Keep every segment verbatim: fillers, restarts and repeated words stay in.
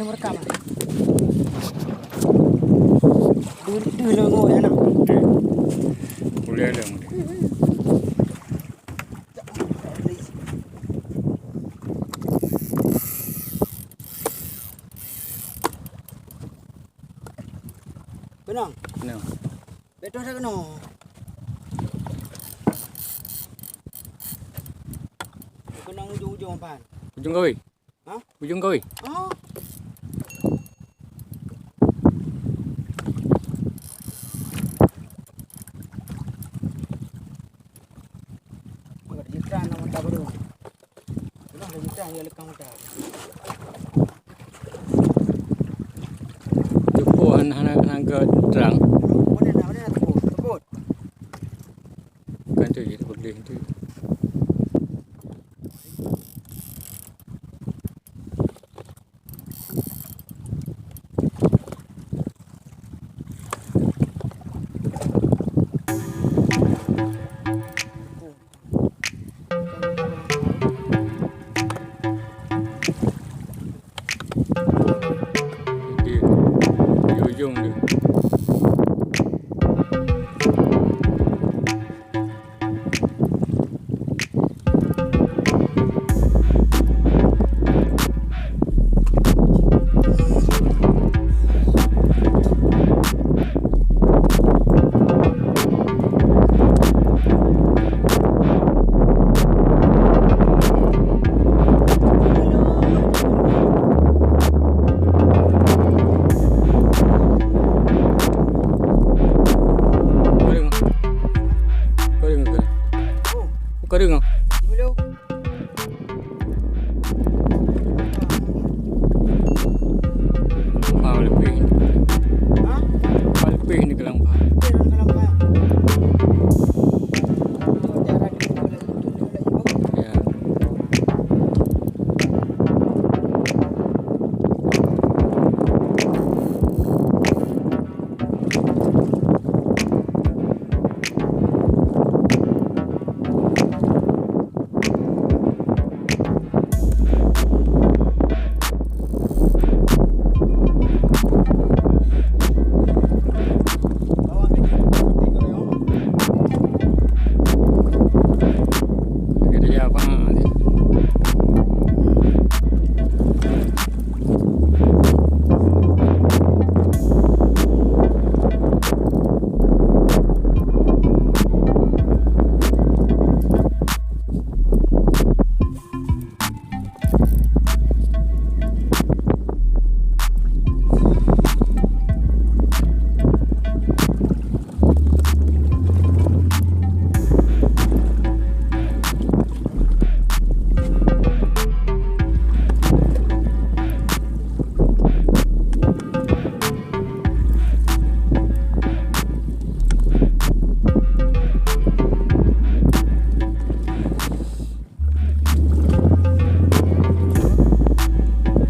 Merekam. Dulu, dulu, oh, ya, nak. Boleh ada. Kenang. Kenang. Betul tak kenang? Kenang ujung-ujung, Pan. Ujung kawai? Hah? Ujung kawai? Ah. Bukan jikan nama tak baru. Teupeue hana, hana, hana geutrang. Kan tu je, teupeue gleh tu. Di, di ujung tu. Ka deungoe? Ka deungoe? Lampa leupeh. Hah? Lampa leupeh ni keulampa. Ya.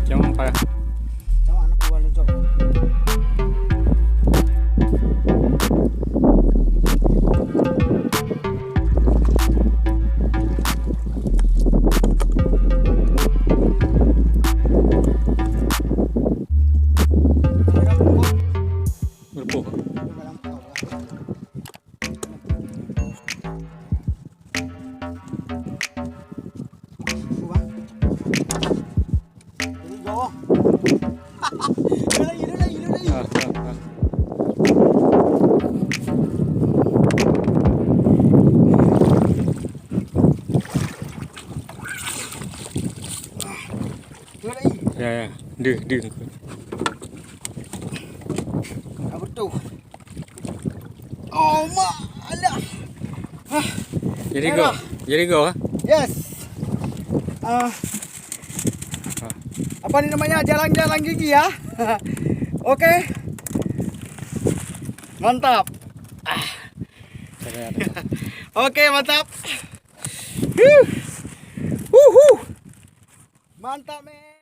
Macam mana, Pak? Meureupoh. Ya, ya. Deuh, deuh. Apa tu? Oh, mak, alah. Hah. Jadi go. Alah. Jadi go, ah? Yes. Ah. Ah. Apa ni namanya? Jalan-jalan gigi, ya. Oke. Mantap. Ah. Oke, mantap. Huh. Uhuh. Mantap, men.